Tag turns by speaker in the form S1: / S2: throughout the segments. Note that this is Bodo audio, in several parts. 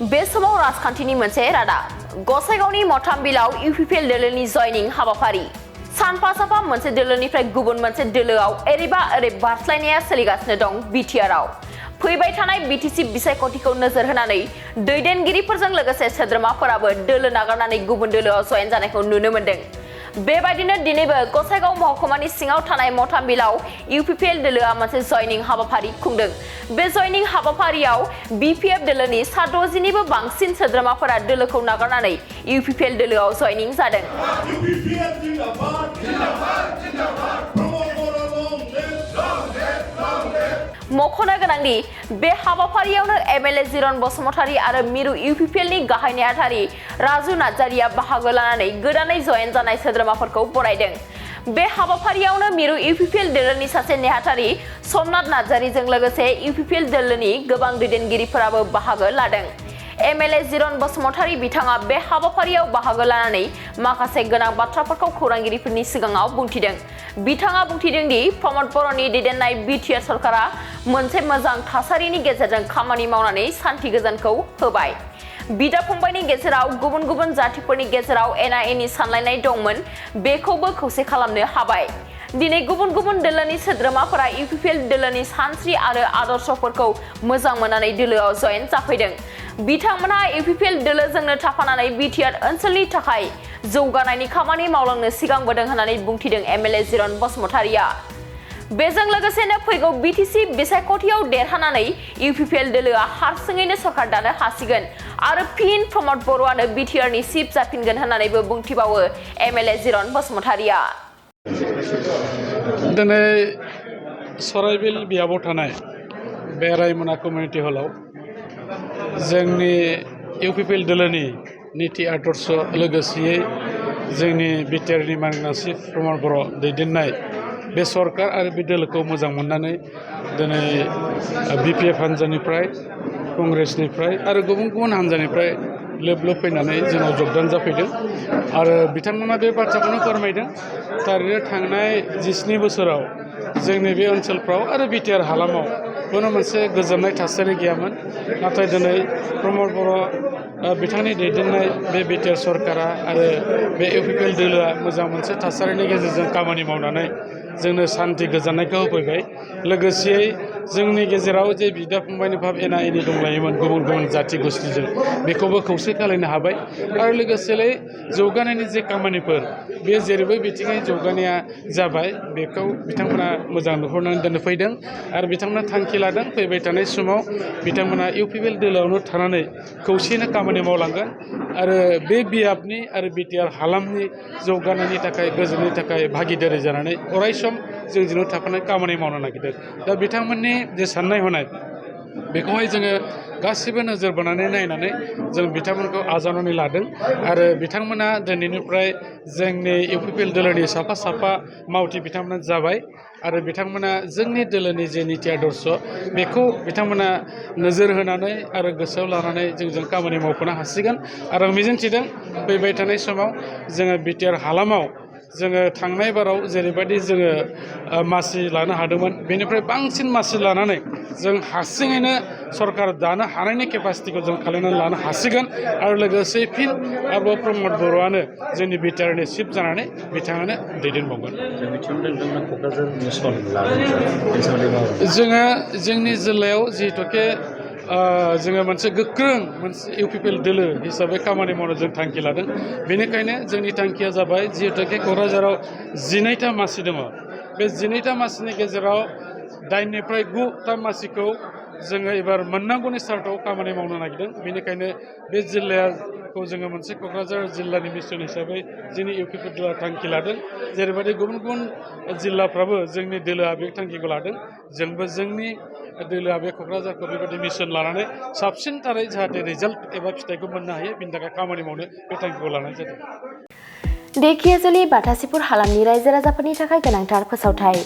S1: बे समाव राजखान्थिनि मोनसे रादाब गसाइगावनि मथामबिलाव इउपिपिएल दोलोनि जयनिं हाबाफारि सानफा साफा मोनसे दोलोनिफ्राय गुबुन मोनसे दोलोआव एरैबा ओरै बारस्लायनाया सोलिगासिनो दं बिटिआरआव फैबाय थानाय बिटिसि बिसायख'थिखौ नोजोर होनानै दैदेनगिरिफोरजों लोगोसे सोद्रोमाफोराबो दोलो नागारनानै गुबुन दोलोआव जयेन जानायखौ नुनो मोन्दों। बेबायदिनो दिनैबो गसाइगाव महकुमानि सिङाव थानाय मथामबिलाव इउपिपिएल दोलोआ मोनसे जयनिं हाबाफारि खुंदों। बे जयनिं हाबाफारियाव बिपिएफ दोलोनि 60निबो बांसिन सोद्रोमाफोरा दोलोखौ नागारनानै इउपिपिएल दोलोआव जयनिं जादों। मख'नो गोनांदि बे हाबाफारियावनो एमएलए जिरन बसुमतारी आरो मिरु इउपिपिएलनि गाहाय नेहाथारि राजु नार्जारिया बाहागो लानानै गोदानै जयेन जानाय सोद्रोमाफोरखौ बरायदों। बे हाबाफारियावनो मिरु इउपिपिएल दोलोनि सासे नेहाथारि समनाथ नार्जारिजों लोगोसे इउपिपिएल दोलोनि गोबां दैदेनगिरिफोराबो बाहागो लादों। एमएलए जिरन बसुमतारी बिथाङा बे हाबाफारियाव बाहागो लानानै माखासे गोनां बाथ्राफोरखौ खौरांगिरिफोरनि सिगाङाव बुंथिदों। बिथाङा बुंथिदों दि प्रमद बर'नि दैदेननाय बिटिआर सरकारा मोनसे मोजां थासारिनि गेजेरजों खामानि मावनानै सान्थि गोजोनखौ होबाय। बिदा फंबायनि गेजेराव गुबुन गुबुन जातिफोरनि गेजेराव एना-एनि सानलायनाय दंमोन, बेखौबो खौसे खालामनो हाबाय। दिनै गुबुन गुबुन दोलोनि सोद्रोमाफोरा इउपिपिएल दोलोनि सानस्रि आरो आदर्शफोरखौ मोजां मोननानै दोलोआव जयेन जाफैदों। बिथांमोनहा इउपिपिएल दोलोजोंनो थाफानानै बिटिआर ओनसोलनि थाखाय जौगानायनि खामानि मावलांनो सिगांबोदों होननानै बुंथिदों एमएलए जिरन बसुमतारीया। बेजों लोगोसेनो फैगौ बिटिसि बिसायख'थियाव देरहानानै इउपिपिएल दोलोआ हारसिङैनो सरकार दानो हासिगोन आरो फिन प्रमद बर'आनो बिटिआरनि चिफ जाफिनगोन होननानैबो बुंथिबावो एमएलए जिरन बसुमतारीया।
S2: दिनै सराइबिल बियाबाव थानाय बे रायमना कमिउनिटि हलाव जोंनि इउपिपिएल दोलोनि नीति आदर्श लोगोसेयै जोंनि बिटिआरनि मानगोनां चिफ प्रमद बर' दैदेननाय बे सरकार आरो बे दोलोखौ मोजां मोननानै दिनै बिपिएफ हान्जानिफ्राय कंग्रेसनिफ्राय आरो गुबुन गुबुन हान्जानिफ्राय लोब लोब फैनानै जोंनाव जगदान जाफैदों आरो बिथांमोना बे बाथ्राखौनो फोरमायदों। थारैनो थांनाय 17 बोसोराव जोंनि बे ओनसोलफ्राव आरो बिटिआर हालामाव खुनु मोनसे गोजोननाय थासारि गैयामोन, नाथाय दिनै प्रमद बर' बिथांनि दैदेननाय बे बिटिआर सरकारा आरो बे इउपिपिएल दोलोआ मोजां मोनसे थासारिनि गेजेरजों खामानि मावनानै जोंनो सान्थि गोजोननायखौ होफैबाय। लोगोसेयै जोंनि गेजेराव जे बिदा फंबायनि भाब एना-एनि दंलायोमोन गुबुन गुबुन जाति गोष्ठीजों, बेखौबो खौसे खालामनो हाबाय आरो लोगोसेयै जौगानायनि जे खामानिफोर बे जेरैबो बिथिङै जौगानाया जाबाय, बेखौ बिथांमोना मोजां नुहुरनानै दोननो फैदों आरो बिथांमोना थांखि लादों फैबाय थानाय समाव बिथांमोना इउपिपिएल दोलोआवनो थानानै खौसेयैनो खामानि मावलांगोन आरो बे बियाबनि आरो बिटिआर हालामनि जौगानायनि थाखाय गोजोननि थाखाय भागिदारि जानानै अराय सम जोंजोंनो थाफानाय खामानि मावनो नागिरदों। दा बिथांमोननि जे साननाय हनाय बेखौहाय जोङो गासिबो नोजोर बोनानै नायनानै जों बिथांमोनखौ आजावनानै लादों आरो बिथांमोना दिनैनिफ्राय जोंनि इउपिपिएल दोलोनि साफा साफा मावथि बिथांमोना जाबाय आरो बिथांमोना जोंनि दोलोनि जे नीति आदर्श बेखौ बिथांमोना नोजोर होनानै आरो गोसोआव लानानै जोंजों खामानि मावफानो हासिगोन आरो आं मिजिंथिदों फैबाय थानाय समाव जोङो बिटिआर हालामाव जोङो थांनाय बाराव जेरैबायदि जोङो मासि लानो हादोंमोन, बेनिफ्राय बांसिन मासि लानानै जों हारसिङैनो सरकार दानो हानायनि केपासिटिखौ जों खालामनानै लानो हासिगोन आरो लोगोसे फिन आरोबाव प्रमद बर'आनो जोंनि बिटिआरनि चिफ जानानै बिथाङानो दैदेनबावगोन। जोङो जोंनि जिल्लायाव जिहेतुके जोङो मोनसे गोख्रों मोनसे इउपिपिएल दोलो हिसाबै खामानि मावनो जों थांखि लादों। बेनिखायनो जोंनि थांखिया जाबाय जिहेतुके क'क्राझाराव 12टा मासि दङ, बे 12टा मासिनि गेजेराव 8निफ्राय 9टा मासिखौ जोङो एबार मोननांगौनि सार्टआव खामानि मावनो नागिरदों। बेनिखायनो बे जिल्लाखौ जोङो मोनसे क'क्राझार जिल्लानि मिसन हिसाबै जोंनि इउपिपिएल दोलोआ थांखि लादों। जेरैबायदि गुबुन गुबुन जिल्लाफ्राबो जोंनि दोलोआ बे थांखिखौ लादों, जोंबो जोंनि दोलोआ बे क'क्राझारखौ बेबायदि मिसन लानानै साबसिनथारै जाहाथे रिजाल्ट एबा फिथाइखौ मोननो हायो, बिनि थाखाय खामानि मावनो बे थांखिखौ लानाय जादों।
S1: ढेकियाजुलि बाथासिपुर हालामनि रायजो राजाफोरनि थाखाय गोनांथार फोसावथाय।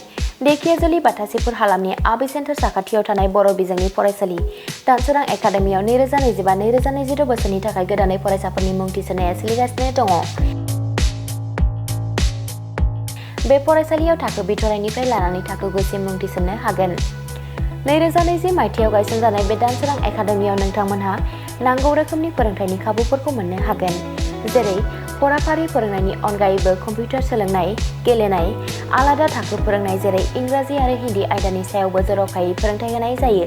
S1: ढेकियाजुलि बाथासिपुर हालामनि आबै सेन्टार साखाथियाव थानाय बर' बिजोंनि फरायसालि दानसोरां एकाडेमियाव 2025-2026 बोसोरनि थाखाय गोदानै फरायसाफोरनि मुं थिसननाया सोलिगासिनो दङ। बे फरायसालियाव थाखो बिथराइनिफ्राय लानानै थाखो गुसिम मुं थिसननो हागोन। 2020 मायथाइयाव गायसनजानाय बे दानसोरां एकाडेमियाव नोंथांमोनहा नांगौ रोखोमनि फोरोंथायनि खाबुफोरखौ मोननो हागोन, जेरै फराफारि फोरोंनायनि अनगायैबो कम्पिउटार सोलोंनाय, गेलेनाय, आलादा थाखो फोरोंनाय जेरै इंराजि आरो हिन्दी आयदानि सायावबो जर'खायै फोरोंथाय होनाय जायो।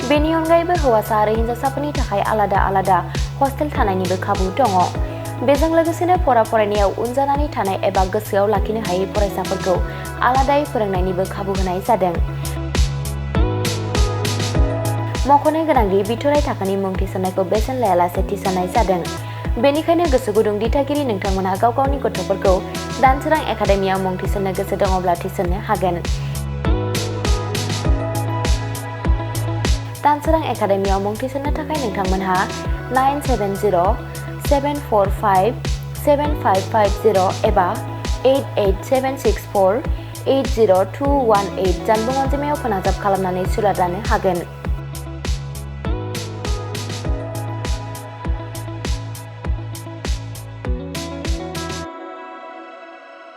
S1: बेनि अनगायैबो हौवासा आरो हिन्जावसाफोरनि थाखाय आलादा आलादा हस्टेल थानायनिबो खाबु दङ। बेजों लोगोसेनो फरायनायाव उन जानानै थानाय एबा गोसोआव लाखिनो हायै फरायसाफोरखौ आलादायै फोरोंनायनिबो खाबु होनाय जादों। मख'नो गोनांदि बिथराय थाखोनि मुं थिसननायखौ बेसेन लायालासे थिसननाय जादों। बेनिखायनो गोसो गुदुं दिथागिरि नोंथांमोनहा गाव गावनि गथ'फोरखौ दानसोरां एकाडेमियाव मुं थिसननो गोसो दङब्ला थिसननो हागोन। दानसोरां एकाडेमियाव मुं थिसननो थाखाय नोंथांमोनहा 977074575550 एबा 8876480218 जानबुं अनजिमायाव फोनांजाब खालामनानै सुलाद लानो हागोन।